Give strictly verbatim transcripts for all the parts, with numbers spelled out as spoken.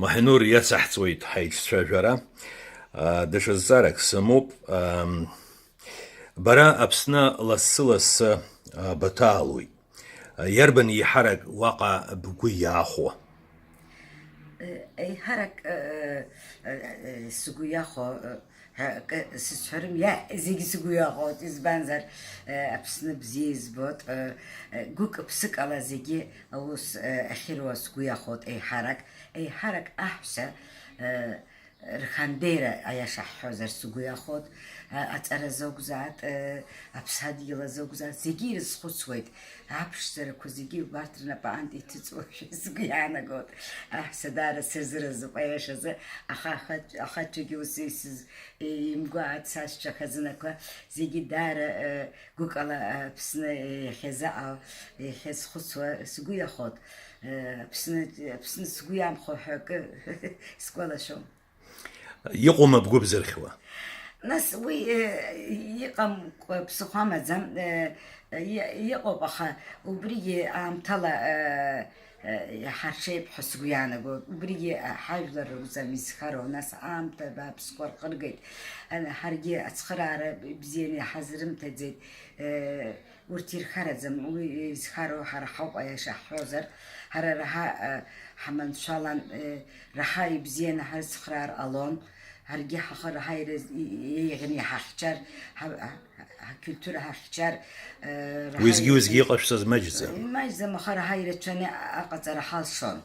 Маҳинур, иацаҳҵоит ҳаиҿцәажәара. Даҽа зҵаарак сымоуп. Бара Аԥсны лассы-лассы баҭаалоит. Иарбан еиҳарак уаҟа бгәы иаахәо? Еиҳарак сгәы иахәо акы сызҳәарым, иа-, зегьы сгәы иахәоит, избанзар, э, Аԥсны бзиа избоит, э, э, гәык-ԥсык ала зегьы аус, э, ахьыруа сгәы иахәоит еиҳарак, еиҳарак аҳәса, э, рхандеира, аиаша ҳҳәозар, сгәы иахәоит, э, аҵара азы акәзааит, э, аԥсадгьыл азы акәзааит, зегьы ирызхәыцуеит. Аԥшӡарақәа зегьы убарҭ рнапаҟынтә иҭыҵуашәа сгәы иаанагоит. Аҳәса даара сырзыразуп аиашазы, аха ахаҭ-, ахацәагьы ус исыз-, имгәааит, сашьцәа хазынақәа зегьы даара, э, гәыкала, э, Аԥсны иахьазыҟоу, иахьазхәыцуа сгәы иахәоит. Э, Аԥсны, Аԥсны сгәы иамхо ҳәа акы сгәалашәом. Иҟоума бгәы бзырхьуа? Нас уи, э, иҟамкәа ԥсыхәа амаӡам, э, и-, иҟоуп, аха убригьы аамҭала, э, э, иҳарҽеип ҳәа сгәы иаанагоит. Убригьы, э, ҳажәлар ракәӡам изхароу, нас аамҭа бааԥсқәа рҟыргеит. Э, ҳаргьы ацхыраара бзианы иҳазрымҭаӡеит. Э, Урҭ ирхараӡам, уи изхароу ҳара ҳауп, аиаша ҳҳәозар, ҳара раҳа, э, ҳаманшәалан, э, раҳа ибзианы ҳарыцхраар ҟалон, ҳаргьы ҳахы раҳа ирыз-, и-, еиӷьны иҳахьчар, ҳа-, ҳа-, ҳакультура ҳахьчар, э, раҳа Уеизгьы-уеизгьы ирыз-, иҟашәҵаз маҷӡам. Маҷӡам, аха раҳа ирацәаны аҟаҵара ҳалшон,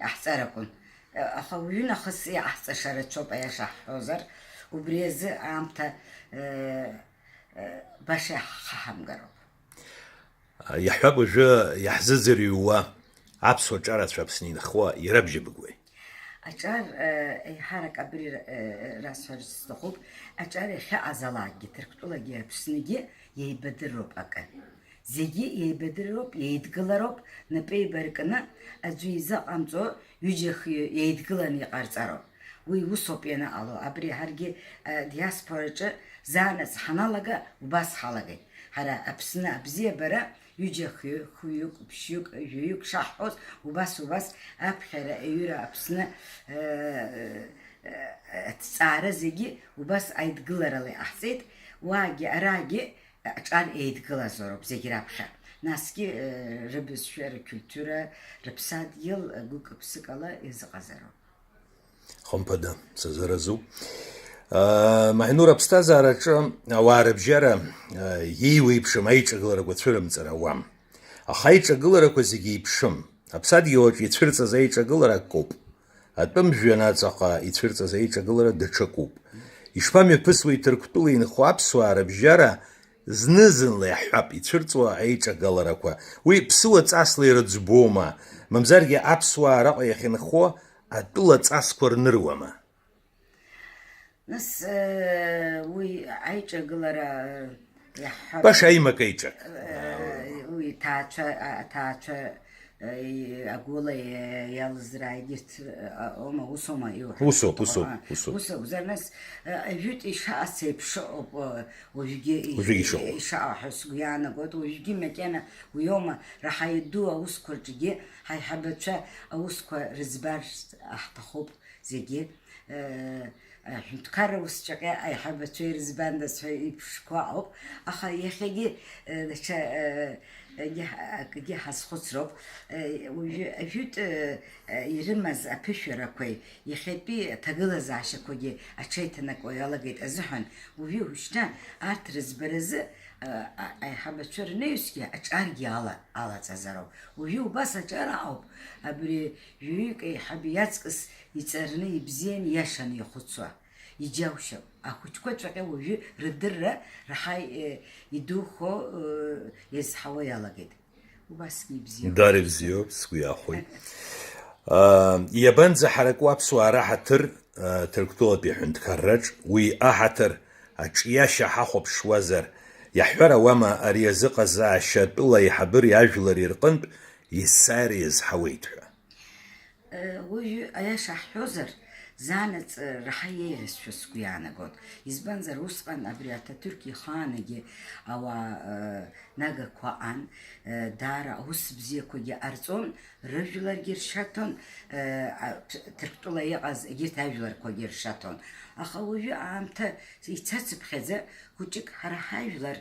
иаҳҵар акәын. Э, аха уажәы нахыс иҟаҳҵаша рацәоуп, аиаша ҳҳәозар, убри азы аамҭа, э, баша иаҳхаҳамгароуп. Иаҳҳәап, уажәы иаҳзыӡырҩуа аԥсуа ҿарацәа Аԥсны инхо ирабжьыбгои? Аҿар, э, еиҳарак абри, э, расҳәарц сҭахуп, аҿар иахьыҟазаалакгьы, Ҭырқәтәылагьы Аԥсныгьы иеибадыруп акы. Зегьы еибадыруп, еидгылароуп, напы еибаркны, аӡәы изыҟамҵо, ҩыџьа-хҩы еидгыланы иҟарҵароуп. Уи усоуп ианыҟало. Абри ҳаргьы, э, диаспораҿы заанаҵ ҳаналага, убас ҳалагеит. Ҳара Аԥсны абзиабара ҩыџьа-хҩы, хәҩык, ԥшьҩык, жәаҩык шаҳҳәоз, убас, убас аԥхьара аҩыра Аԥсны, э, э, аҭҵаара зегьы убас аидгыларала иҟаҳҵеит. Уаагьы, араагьы аҿар еидгылазароуп зегь раԥхьа. Насгьы, э, рыбызшәа, ркультура, рыԥсадгьыл, э, гәык-ԥсыкала ирзыҟазароуп. Хымԥада, сазыразуп. Э, Маҳинур, аԥсҭазаараҿы ауаа рыбжьара, э, еиуеиԥшым аиҿагыларақәа цәырымҵыр ауам. Аха аиҿагыларақәа зегьы еиԥшым. Аԥсадгьыл аҿы ицәырҵыз аиҿагылара акоуп. Атәым жәҩан аҵаҟа ицәырҵыз аиҿагылара даҽакуп. Ишԥамҩаԥысуеи Ҭырқәтәыла инхо аԥсуаа рыбжьара, зны-зынла иаҳҳәап, ицәырҵуа аиҿагаларақәа. Уи ԥсыуа ҵасла ирыӡбома, мамзаргьы аԥсуаа араҟа иахьынхо атәыла ҵасқәа рныруама? Нас, э, уи аиҿагылара, э, иаҳҳәап, Баша аимак аиҿак. Э, уи ҭаацәа, а-, аҭаацәа, э, агәыла иа-, иалызрааит, егьырҭ, э, ома, усома иуҳәо? Усоуп, усоуп, А, усоуп. Ус акәзар, нас, э, ажәытә ишаҟац еиԥш ыҟоуп, э, уажәгьы и-, Уажәгьы ишыҟоу. ишаҟоу ҳәа сгәы иаанагоит, уажәгьы макьана уиоума, раҳа иду аусқәа рҿгьы ҳаиҳабацәа аусқәа рыӡбарц ҳҭахуп зегьы. Э, аҳәынҭқарра ус ҵәаҟьа аиҳабацәа ирыӡбандаз ҳәа иԥшқоу ауп, аха иахьагьы, э, даҽа, э, акгьы ҳа-, акгьы ҳазхәыцроуп. Э, уажәы ажәытә, э, э, ирымаз аԥышәарақәеи иахьатәи аҭагылазаашьақәагьы аҽеиҭанакуа иалагеит азыҳәан, уажәы уажәшьҭа арҭ рыӡбаразы, э, а-, аиҳабацәа рнаҩсгьы аҿаргьы ала-, алаҵазароуп. Уажәы убас аҿар аҟоуп, абри Жәаҩык аиҳабы иаҵкыс иҵарны, ибзианы, иашаны ихәыцуа. Иџьаушьап. Ахәыҷқәа ҵәаҟьа уажәы рдырра раҳа, э, идухо, э, иазҳауа иалагеит. Убасгьы ибзиоуп. Дара ибзиоуп, сгәы иахәеит. Аа, иабанӡаҳараку аԥсуаа раҳаҭыр, аа, Ҭырқәтәылатәи аҳәынҭқарраҿ, уи аҳаҭыр аҿиашьа ҳахәаԥшуазар, иаҳҳәар ауама, ари азыҟазаашьа атәыла аиҳабыреи ажәлари рҟынтә есааира иазҳауеит ҳәа? Уажәы аиаша ҳҳәозар, заанаҵ раҳа еиӷьызшәа сгәы иаанагоит. Избанзар, усҟан абри Аҭаҭырқә ихаанагьы ауаа, э, нагақәа аан, э, даара аус бзиақәагьы ҟарҵон, Рыжәларгьы ршаҭон, э, а, ҭ-, Ҭырқәтәыла иҟаз егьырҭ ажәларқәагьы ршаҭон. Аха уажәы аамҭа ицацыԥхьаӡа, хәыҷык ҳара ҳажәлар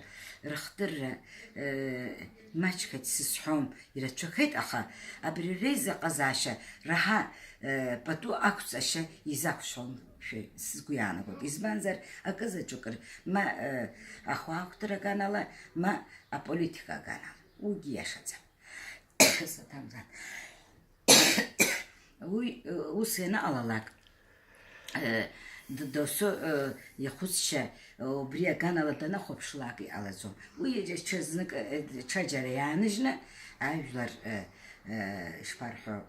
рыхдырра, э, маҷхеит сызҳәом, ирацәахеит, аха абри реизаҟазаашьа раҳа, э, пату ақәҵашьа изақәшәом шәа сгәы иаанагоит. Избанзар, акызаҵәык р-, ма, э, ахәаахәҭра аганала, ма аполитика аганала. Уигьы иашаӡам. Саҭамзар. Уи, э, ус ианаҟалалак, э, д-, досу, э, ихәыцшьа, э, убри аганала данахәаԥшлак иҟалаӡом. Уи ҽазнык, э, ҽаџьара иааныжьны ажәлар, э, э, ишԥарҳәо,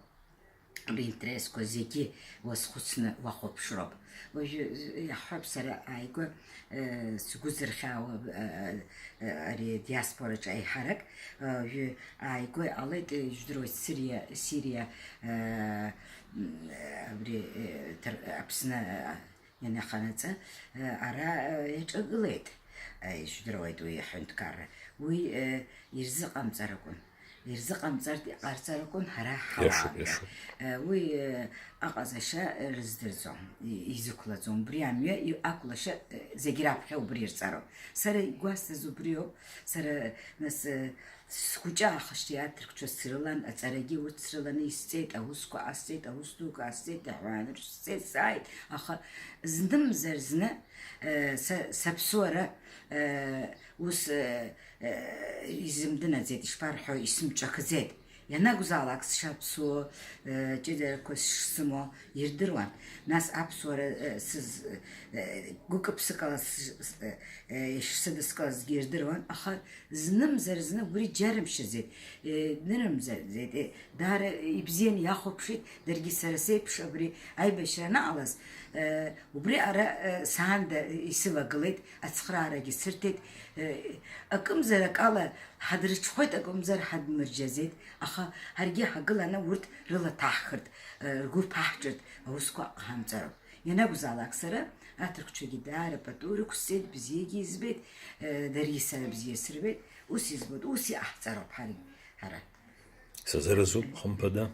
ринтересқәа зегьы уазхәыцны уахәаԥшроуп. Уажәы, э, иаҳҳәап, сара ааигәа, э, сгәы зырхьаауа, э, э, ари адиаспораҿы аиҳарак, э, уажәы ааигәа иҟалеит, э, ижәдыруеит, Сириа, Сириа, э, м, абри, э, Тыр-, Аԥсны, э, ианаҟанаҵа, э, ара, э, иаҿагылеит, э, ижәдыруеит уи аҳәынҭқарра. Уи, э, ирзыҟамҵар акәын. Ирзыҟамҵартә иҟарҵар акәын ҳара ҳауаажәлар. Иашоуп, иашоуп. Э, уи, э, аҟазашьа, э, рыздырӡом, и-, изықәлаӡом. Убри амҩа и-, акәлашьа, э, зегь раԥхьа убри ирҵароуп. Сара игәасҭаз убриоуп. Сара, нас, э, схәыҷы аахыс аҭырқәцәа срылан, аҵарагьы урҭ срыланы исҵеит, аусқәа ҟасҵеит, аус дуқәа ҟасҵеит, аҳәаанырцә сцеит, сааит, аха знымзар зны, э, са, саԥсуара, э, ус, э, э, изымдынаӡеит, ишԥарҳәо, исымҿакӡеит. Ианакәзаалак сшаԥсуо, э, ҷыдарақәа шсымоу ирдыруан. Нас аԥсуара, э, сыз-, э, гәыкы-ԥсыкала сш-, с-, э, э, ишсыдыскылазгьы ирдыруан, аха знымзар зны убри џьарымшьаӡеит, э, нырымзаӡеит, э, даара ибзианы иахәаԥшит, даргьы сара сеиԥш абри аибашьра анаҟалаз, э, убри ара, э, саанда исывагылеит, ацхыраарагьы сырҭеит, э, акымзар акала ҳадрыҽхәеит, акымзар ҳадмырџьаӡеит, аха ҳаргьы ҳагыланы урҭ рыла ҭаҳхыртә, э, ргәы ԥаҳҿыртә аусқәа ҟаҳамҵароуп. Ианакәзаалак сара аҭырқәцәагьы даара пату рықәсҵеит, бзиагьы избеит, э, даргьы сара бзиа сырбеит, ус избоит, ус иҟаҳҵароуп ҳаргь-, ҳара. Сазыразуп, хымԥада.